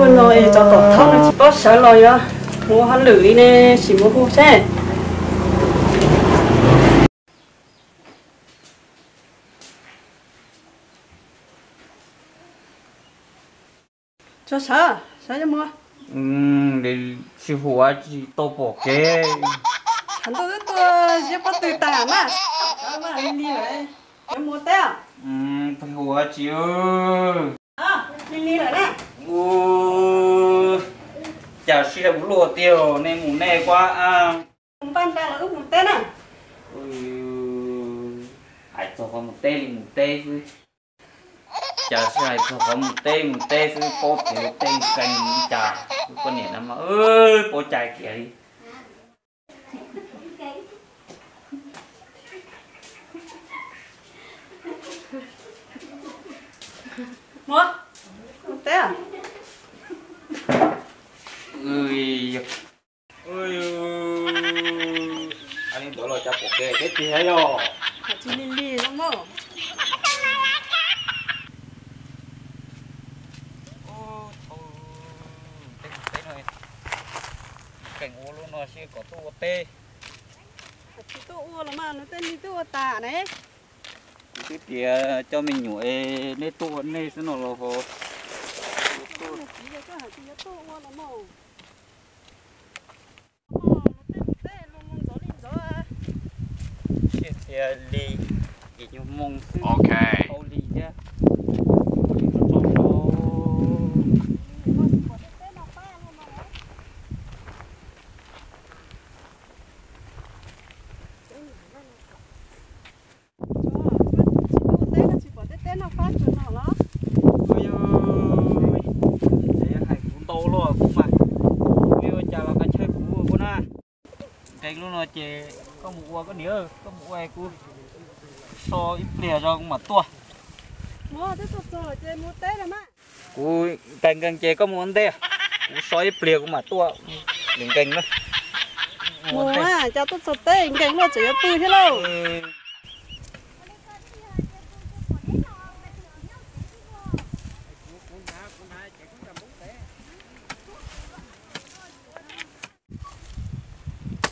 Ua no es tsov tom thaub no tsis paub sawv los yuav mus ua hauj lwm li ne, sim mus hu seb. Tso sawv, sawv yuav mus. Sib hu tsis tau pom kev. Tshav ntuj twb tuaj ziab pob tw tag na. Li li lawm, yuav mus teb. Pheej hu tsis li li lawm na. Cas sib hu luaj tiag, nej mus nej kuab. Mus npaj nra los wb mus teb na. Hais txog qhov mus teb li mus teb xwb. Cas sib hais txog qhov mus teb mus teb xwb, paub tias tej nkees li cas, poj niam na mas paub cai kiag li. Mus teb. Li ntawd los cas pom kev thiab tiag yog. Tsis li li no mog. Tej teb no, keej ua lub no seb kom tuaj ua teb. Tsis tuaj ua los mas nws tej li twb ua tas ne. Kuv twb tias coj me nyuam es nej tuaj ua nej xwb no los ho. Tsis tias li, ces nyuag moo xwb, tau li thiab. Ua li tso tso tso. Tsis tuaj teb koj tsis pom tej teb noj fab tsuas no los? Hais kuv ntau luaj kuv mas, li ua cas los qhov chaw kuv ua na. Nkees lub no ces koj mus ua koj niam, koj mus ua kuv so ib pliag tso kuv mam tuaj. Kuv nkees nkees ces koj mus ua ntej, kuv so ib pliag kuv mam tuaj. Nkees nkees na. Mus, cas tuaj txog teb nkees luaj tseem yuav pw thiab lauj.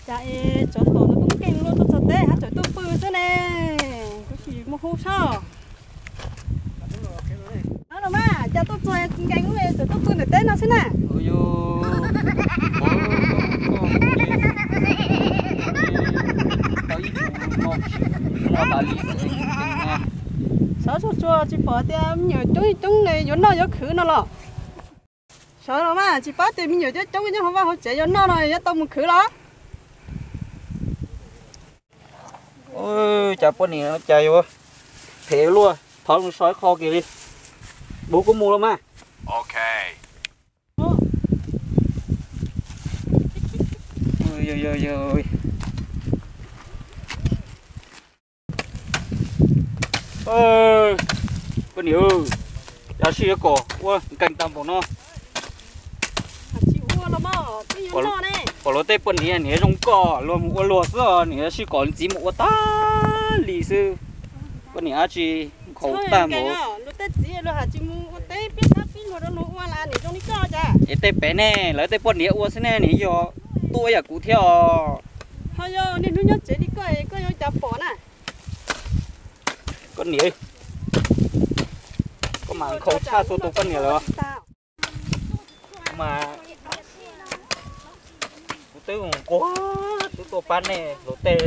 Cas es tsov tom no tub nkeeg luaj tuaj txog teb hab tseem tuaj pw xwb ne. Kuv sim mus hu seb. Los mas, cas tuaj txog nkees luaj tseem tuaj pw ntawm teb no xwb na. Sawv tsuag tsuag tsis pom tias me nyuam coob coob yuav noj yuav khwv no los? Sawv los mas, tsis paub tias me nyuam coob coob nyob hauv vaj hauv tsev yuav noj no yuav tau mus khwv los? Cas poj niam cas yuav phem luaj, thov mus so ib qho kiag li. Bub, kuv mus los mas. Koj niam, yog sib yuav kom ua nkees tag npaum no. Pom luag tej poj niam niam zoo koj luag mus ua luag xwb os, niam sib kom txiv mus ua tag li xwb. Poj niam dab tsi nkhaus tag npaum. Es tej pem ne, lawv tej poj niam ua xwb ne, niam yog tuaj yam kuv thiab os. Ho yog niaj hnub nyob tsev li koj, koj yuav cas pom na. Koj niam, koj mas nkhaus tshaj txhua tus poj niam lawm. Mas kuv twb nquag twb tuaj pab nej luag tej,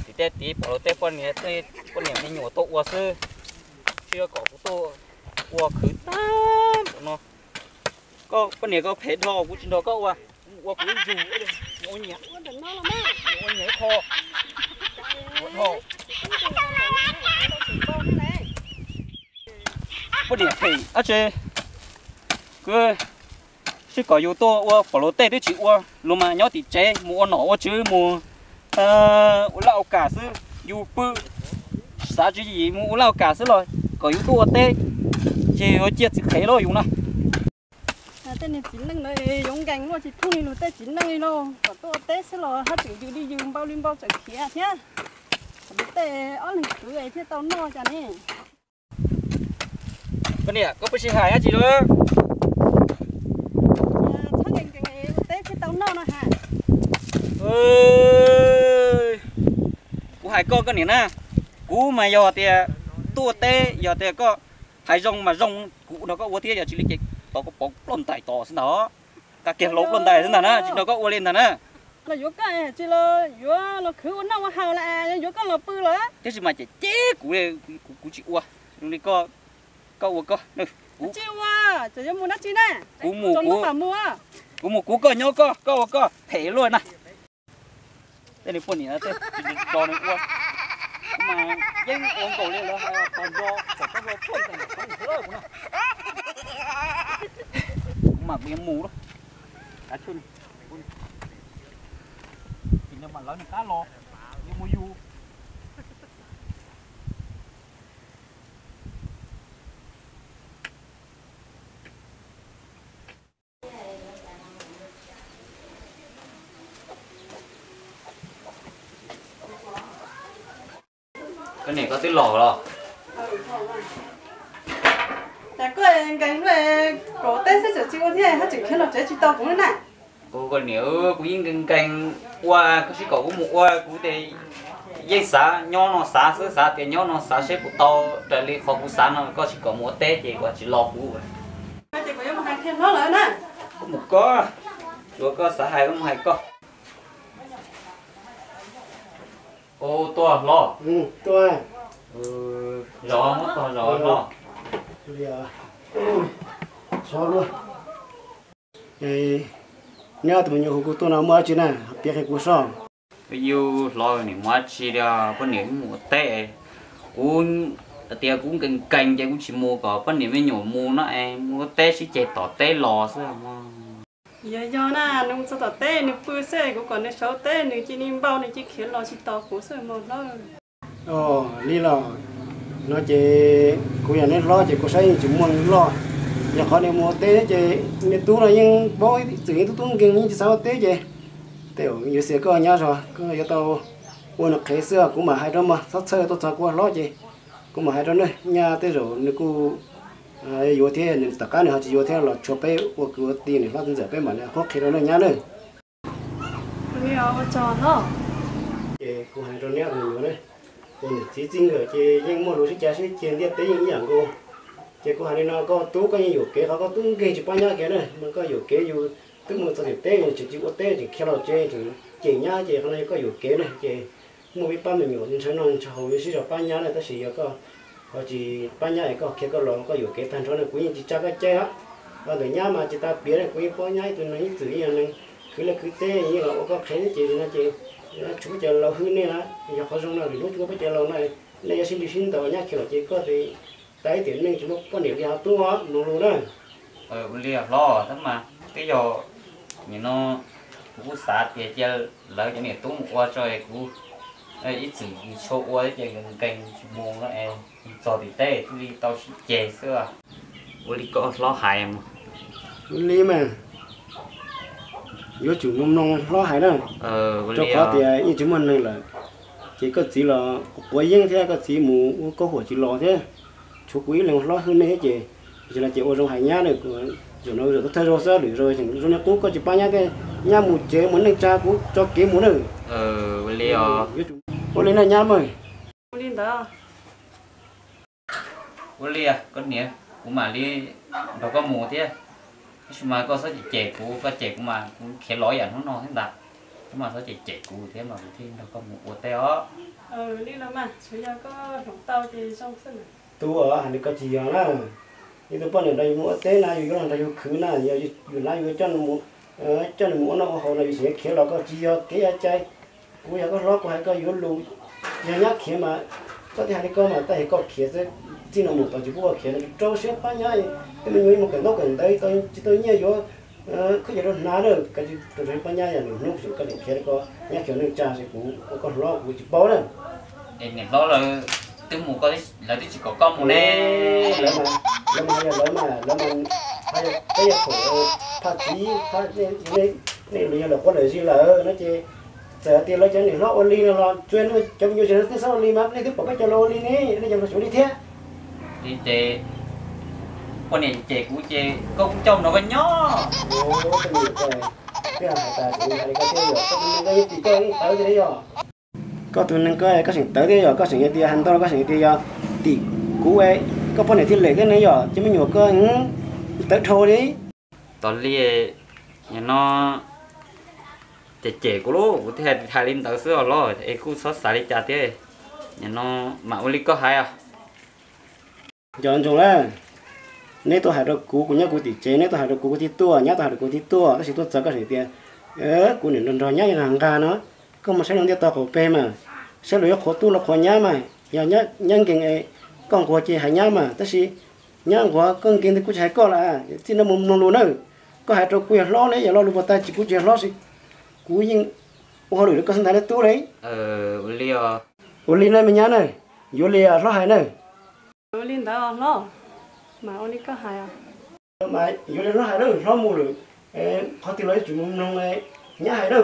tim tej tid pom luag tej poj niam, tej poj niam me nyuam tuaj ua xwb, tsis yog kom kuv tuaj ua khwv tag npaum no. Koj poj niam koj phem dhau, kuv tsis nrog koj ua, ua kuv ib ntsis, ua nyiam, ua nyiam ib qho. Poj niam phem dab tsi, kuv sib kom yus tuaj ua pom luag tej twb tsis ua, luag mas nyob tim tsev mus ua nom ua tswv mus ua laj ua kam xwb, yus pw xav tswv yim mus ua laj ua kam xwb los kom yus tuaj ua teb, ces yuav cia txiv qhev los yus na. Tej niag txiv neej ntawd yuav nkees luaj tsis thooj li luag tej txiv neej li lauj, kom tuaj ua teb xwb los haj tseem yws li yws npau li npau tseem khiav thiab. Kom luag tej ob leeg kwv thiaj tau noj cas ne. Koj niam, koj pheej sib hais dab tsi lauj? Kuv hais koj, koj niam na, kuv mas yog tias tuaj teb, yog tias koj hais zoo mas zoo, kuv nrog koj ua thiab, yog tsis li ces tos koj pov ploj ntais tos xwb ntag. Koj kiag hlau ploj ntais xwb ntag na, tsis nrog koj ua li ntag na. Los yuav koj tsis los yuav los khwv ua noj ua haus lawm, yuav koj los pw lawm. Tiam sis mas ces cem kuv, kuv tsis ua li, koj, koj ua koj. Tsis ua, ces yuav mus dab tsi na? Kuv mus kuv, kuv mus kuv, koj nyob koj, koj ua koj, phem luaj na. Tej nws poj niam tej tsis nrog nws ua, kuv mas yeej ua nkaus li lawv hais, tag nrho kom koj ua poj ntxoog ntawm kuv no. Kuv mas kuv yuav mus lawm. Kav tsij, tim no mas lawv nws qab los, yuav mus yus. Koj niam, koj twb los los? Cas koj nkees luaj, kaum teb xwb tseem tsis ua thiab, haj tseem khiav los tsev tsis tau kuv na. Kuv, koj niam, kuv yeej nkees nkees ua, koj sib kom kuv mus ua, kuv ces yeej xav nyob no xav xwb, xav tias nyob no xav seb puas tau raws li qhov kuv xav no, koj sib kom mus ua teb ces kuv tsis los kuv. Ces kuv yuav mus hais kiag hlob lawv na. Koj mus koj, tsuav koj xav hais koj mus hais koj. Ua tuaj hlob. Tuaj. Zov, muab tog zov hlob. Neb ob tug me nyuam hu kuv tuaj no muaj dab tsi na, piav qhia kuv sob. Yus hlob, niam muaj dab tsi li, poj niam mus ua teb. Kuv tias kuv nkees nkees ces kuv tsis mus, kom poj niam me nyuam mus no es mus ua teb sib ceg tom teb los xwb mog. Yog yog na, nws mus txog tom teb nws pw xwb, kuv kom nws saum teb nws cia li npau nws cia li khiav los tsis tos kuv xwb mog hlob. Oj, li los no ces kuv yog neb hlob ces kuv saib yeej tsis muaj loj. Yog qhov nws mus ua teb ces nws tub no yeej paub txwm yeej tub tub nkeeg yeej tsis xav ua teb ces tej zaum yuav xiam koj nyab zog, koj yuav tau ua nws qhev xwb. Kuv mam hais rau mog, txhob txhawj, tuaj txog kuv ua hlob ces kuv mam hais rau nej nyab, tej zaum nws kuj yuav thiab, nws tom qab nws ho tsis yuav thiab los tshuav peb ua kwv ua tij niam hlob txiv ntxawm peb mam li qhuab qhia rau nej nyab nawb. Ces kuv hais rau neb me nyuam na, ua niam txiv txij nkawm ces yeej muaj lus sib cav sib ceg, ntiaj teb yeej ib yam nkaus. Ces kuv hais li no, koj tub koj yeej yuam kev, qhov koj tub nkeeg tsis pab nyab kiag na, mas koj yuam kev, yus twb mus txog tim teb tseem tsis ua teb tseem khiav los tsev tseem cem nyab ces qhov no yog koj yuam kev na. Ces muaj ib pab me nyuam ntshaw noj ntshaw haus yuav sib zog pab nyab na, tab sis yog koj ho tsis pab nyab es koj khiav koj los koj yuam kev tag nrho na, kuv yeej tsis tsa koj cai os. Los ntawm nyab mas tsis tas piav na, kuv yeej paub nyab ib tug neeg ib txwm ib yam neeg khwv liaj khwv teb yeej los ua koj qhev thiab ces no ces tsis muaj cov laus hwb nej na, yog qhov zoo no lwm hnub tsis muaj peb cov laus no, nej yuav sib nrig sib ntaus nyab khiav los ces koj tes tas ib tiam neej tsis muaj poj niam li ho tub os, mloog lus na. Ua li hlob, tab mas twb yog nim no kuv kuj xav tias cia lawv cov niam tub mus ua tso es kuv ib txwm tsis tshua ua thiab ces nkees nkees tsis mus no es txog tim teb thiaj li tau sib ceg xwb. Ua li koj hlob hais mas. Ua li mas yuav tsum mloog mloog hlob hais na, rau qhov tias yeej tsis muaj neeg lawm. Ces koj txiv los quav yeeb thiab, koj txiv mus ua kaub huam tsis los thiab, tshuav kuv ib leeg hlob hwb nej thiab ces, ces no ces ua zoo hais nyab na, zaum no zaum thawj zaug xwb, lwm zaus zoo nej qub koj tsis pab nyab thiab, nyab mus tsev mus neej tsa kuv tso kev mus na. Ua li na nyab mas. Ua li ntawd. Ua li koj niam, kuv mam li nrog koj mus thiab. Tab sis mas koj txhob cem cem kuv, koj cem kuv mas kuv khiav los yam hnub no thiab ntag. Koj mas txhob cem cem kuv thiab mas kuv thiaj nrog koj mus ua teb os. Li no mas, tsuav yog koj hloov tau ces zoo xwb. Tub, hais li koj tsis yog na. Ib tug poj niam nrog yus mus ua teb na, yus yuav los nrog yus khwv na, yog yus na yus coj nws mus ua noj ua haus no yus tseem khiav los koj tsis yog kev yog cai. Kuv yog koj hlob kuv hais koj yuav lus, yog nyab khiav mas koj twb hais li koj mas tab yog koj khiav xwb, txij no mus tod tsis pub koj khiav no, rau siab pab nyab, tej me nyuam mus kawm ntaub kawm ntawv tsis tau nyiaj yuav khaub ncaws rau hnav na, koj tsis rau siab pab nyab, yog lwm hnub tseem koj tseem khiav rau koj nyab khiav neej tsa ces kuv ua koj hlob kuv tsis paub na. Es niam hlob lawv twb mus, lawv twb tsis kom koj mus ne. Lawv mas, lawv mas, lawv mas, peb yog thaum phaj txiv, nej los yog lawm quav lawm zis lawm no ces txawm tias lawv cov niam hlob ua li no los tsuas cov me nyuam tseem nej txhob ua li mas nej twb pom peb cov laus ua li ne, nej cov laus tseem ua li thiab. Li ces poj niam cem kuv ces koj kuj coj nrog koj nyob. Koj tus neeg koj yeej tim koj tawv thiab yog, koj tseem tawv thiab yog, koj tseem hais tias hais ntau los koj tseem hais tias yog tim kuv, koj poj niam thiaj lem thiab ne yog, cov me nyuam koj tawv dhau li. Tos li, nim no cem cem kuv lauj, kuv thiaj hais li ntawd xwb os los es kuj txhob xav li cas thiab. Nim no mam ua li koj hais os. Nco ntsoov lawm, neb tuaj hais rau kuv, kuv nyob kuv tim tsev, neb tuaj hais rau kuv kuv thiaj tuaj, nyab tuaj hais rau kuv thiaj tuaj, tab sis tuaj txog koj tseem tias kuv niam nrog nrog nyab nqa no, koj mus saib luag ntiaj teb tog qaum peg mas, saib luag yuav qhuas tub los qhuas nyab mas, yog nyab nkees es koj nquag ces hais nyab mas, tab sis nyab nquag koj nkees ntawd kuv tsis hais koj lawm, txij no mus mloog lus nawb. Koj hais rau kuv yog hlob ne yog lo lus puas tag, tsis, kuv tsis yog hlob, kuv yeej ua hauj lwm rau koj xwb ntag, neb tub li. Ua li na me nyab na, yuav li hlob hais na. Ua li ntawd hlob, mas ua li koj hais. Yuav li hlob hais na, hlob mus lawm, qhov twg los yuav tsum mus mloog nyab hais na.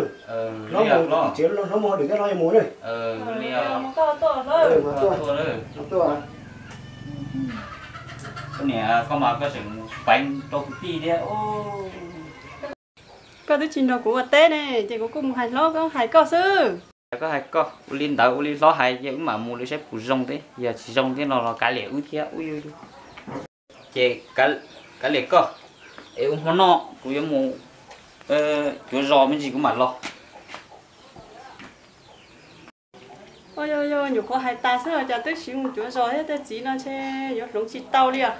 Hlob mus tsev, hlob mus hauj lwm thiab hlob yuav mus na. Koj mas koj tseem peev rau kuv tij thiab. Koj twb tsis nrog kuv ua teb ne, ces kuv kuj mus hais hlob, koj hais koj xwb. Koj hais koj, ua li ntawd ua li hlob hais, ces wb mam mus li saib puas zoo thiab, yog tsis zoo thiab no los kav liam wb thiab. Ces kav liam koj, es ua hmo noj kuv yuav mus cuav zos me ntsis kuv mam los. Yog, nyuam qhuav hais tas xwb los cas twb siv mus cuav zos thiab, tej txiv no ntshe yuav hloov tsis tau li os.